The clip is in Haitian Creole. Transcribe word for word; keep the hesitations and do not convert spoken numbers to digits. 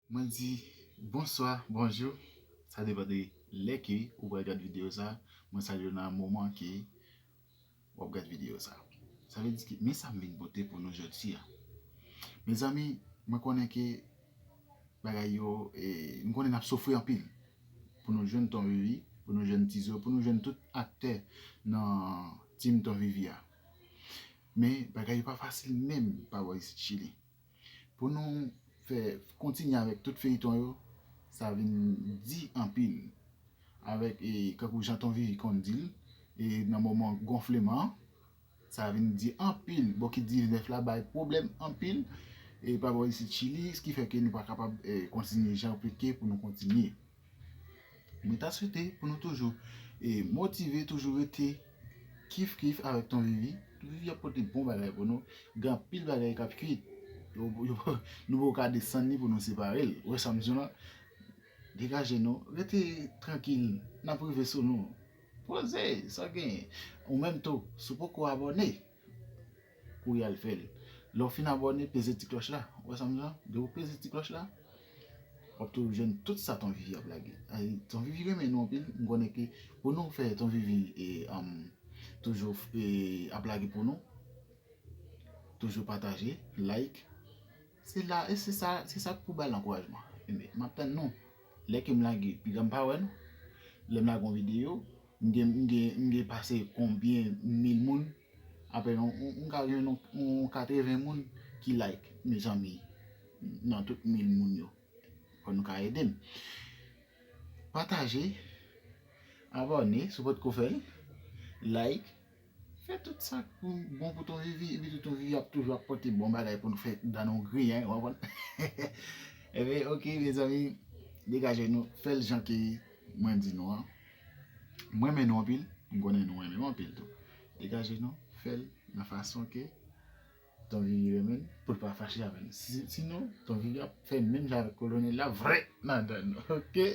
Mwen di bonswa, bonjou. Sa depann de lè ke ou pral gad videyo sa. Mwen salye w nan moman ke w ap gad videyo sa. Sa vle di ke men sa m vin pote pou nou jodi a. Mezanmi, mwen konnen ke bagay yo, e, nou konnen n ap soufri anpil pou nou jwenn Ton Vivi, pou nou jwenn Tizo, pou nou jwenn tout aktè nan team Ton Vivi a. Men bagay yo pa fasil menm pa bò isit Chili. Pou nou fè kontinye avèk tout feyton yo, sa vin di anpil. Avèk, e, kankou jan Ton Vivi konn di l, e nan moman gonfleman an, sa vin di anpil. Bò ki diznèf la bay pwoblèm anpil, e pa bò isit Chili, ki fè ke nou pa kapab, e, kontinye jan yo te ke pou nou kontinye. Mwen ta swete pou nou toujou, e, motive, toujou rete kif kif avèk Ton Vivi. Ton Vivi ap pote bon bagay pou nou. Gen anpil bagay k ap kwit. Yo, yo, nou poko ka desann li pou nou separe l. Ou wè sa m di w la? Degaje nou. Rete trankil. N ap rive sou nou. Poze, sa w genyen. Ou menm tou, si w poko abòne, kouri al fè l. Lè w fin abòne, peze ti klòch la. Ou wè sa m di w la? Depi w peze ti klòch la, w ap toujou jwenn tout sa Ton Vivi ap lage. Ay, Ton Vivi renmen nou anpil. M konnen ke pou nou fè Ton Vivi, e, um, toujou, e, ap lage pou nou, toujou pataje, like. Se la, e se sa, se sa k pou ba l ankourajman. Enben, m ap tann nou. Lè ke m lage, piga m pa wè nou. Lè m lage yon videyo, m gen, m gen, m gen pase konbyen mil moun? Apre yon, yon, m ka gen yon, yon katreven moun ki like, mezanmi, nan tout mil moun yo. Fò nou ka ede m. Pataje, abòne, si w potko fè l, like, fè tout sa k pou, bon pou Ton Vivi, epi tou Ton Vivi ap toujou ap pote bon bagay pou nou fè dan nou griyen, w konprann? Enben, oke, mezanmi, degaje nou, fè l jan ke mwen di nou an. Mwen renmen nou anpil, m konnen nou renmen m anpil tou. Degaje nou, fè l nan fason ke Ton Vivi renmen n, pou l pa fache avè n. Si, sinon, Ton Vivi ap fè menm jan avèk kolonèl la, vrè, nan dan nou, oke?